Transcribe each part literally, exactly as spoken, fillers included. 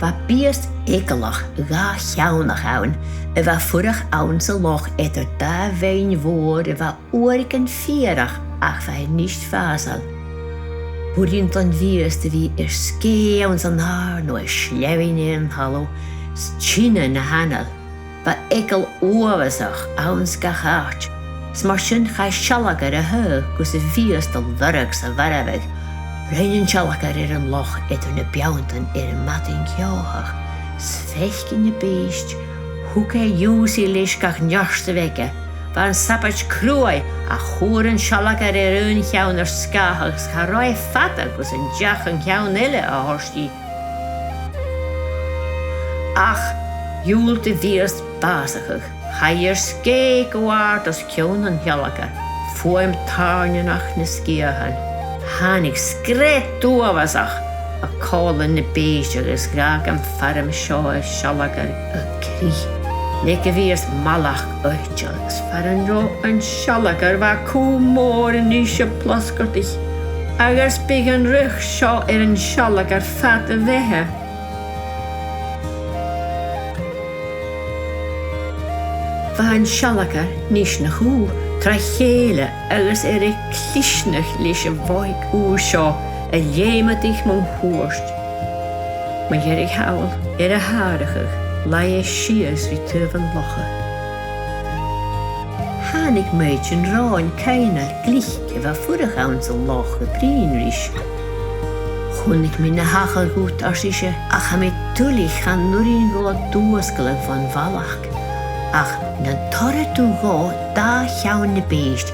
Bha biast eagalach, dhà-cheannach ann, a bha a' fuireach anns an loch eadar dà bheinn mhòr a bha uaireigin fìorach ach bha i a-nis fàsail. B' urrainn don bhiast a bhith air sgèith anns an adhar no a sleamhainn air an talamh, 's teine na h-anail. Bha eagal uabhasach anns gach àite, 's mar sin chaidh sealgair a thaghadh gus am biast a lorg sa mharbhadh. Rinn an sealgair air an loch eadar na beanntan air am madainn cheòthach, 's fhuair e na bèist. Thug e dh'ionnsaigh leis gach neart a bh' aige. Bha an sabaid cruaidh, ach chuir an sealgair air aon cheann air sgàthach 's cha robh e fada gus an deach an ceann eile a thoirt dhi. Ach dhiùlt am biast bàsachadh. Chaidh i air sgèith gu àrd os cionn an t-sealgair, fuaim tàirneanach na sgiathan. Thàinig sgread uabhasach a' còmhla na bèist agus dh'fhàg am faram seo an sealgair a' crith. Leig am biast mallachd aiteal is far an robh an sealgair bha cù mòr a-nis a' plosgadaich, agus b' e an riochd seo air an sealgair fad a bheatha. Bha an sealgair nis na chù tro chèile agus air a clisneachadh leis a' bhodhaig ùr seo a leumadaich mun cuairt. Mu dheireadh thall, air a shàrachadh, laigh e sìos ri taobh an locha. Thàinig maighdeann-ròin caoineil glic a bha a' fuireach anns an loch a' bruidhinn ris. Chunnaic mi na thachair dhut, ars ise, ach tha mi duilich chan urrainn dhomh d' fhuasgladh bhon bhalach. Ach nan toireadh tu dhomh dà cheann na bèist,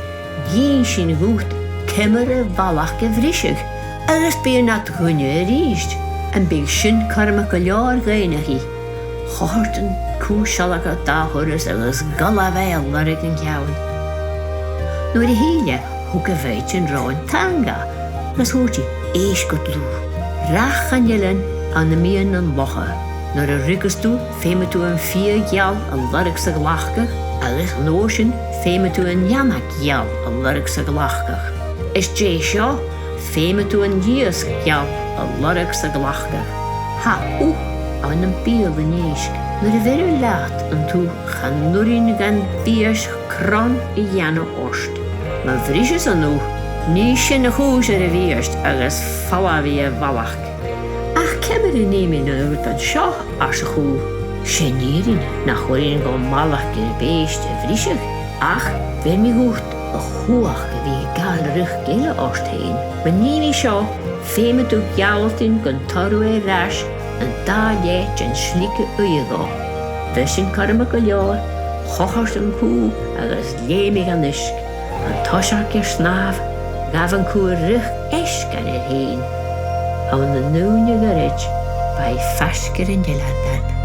dh'inns sinn dhut ciamar a bhalach a bhriseadh, agus bidh e nad dhuine a-rithist. Am biodh sin cothromach gu leòr dhaonachd? Choimhead an cù sealgair dà thuras agus ghabh e a lorg an ceann. Nuair a thill e, thug a' mhaighdeann-ròin taing dha, agus thuirt i, èist gu dlùth. Rachainn an eilean ann am meadhan an locha. Nuair a ruigeas tu, feumaidh tu am fia gheal a lorg 's a ghlacadh, agus an uair sin, feumaidh tu an leanag gheal a lorg 's a ghlacadh. Às dèidh seo, feumaidh tu an iasg gheal a lorg 's a ghlacadh. Tha ugh ann am beul an èisg. Nuair a bheir thu leat an t-ugh, chan urrainn dhan bhiast cron a dhèanamh ort. Ma bhriseas an ugh, nì sin a' chùis air a' bhiast agus falbhaidh a' bhalach. Ach ciamar a nì mi na rudan seo? ars a' chù. 'S e an fhìrinn nach urrainn dhomh mallachd air bèist a bhriseadh, ach bheir mi dhut a' chumhachd a bhith a' gabhail riochd eile ort fhèin. Ma nì mi seo, feumaidh tu gealltainn gun toir thu air ais an dà leth den slige-uidhe dhomh. Bha sin cothromach gu leòr, choimhead an cù agus leum e dhan uisge. An toiseach air snàmh, ghabh an cù a riochd eisgean air fhèin. Ann an ùine ghoirid, bha i faisg air an eilean.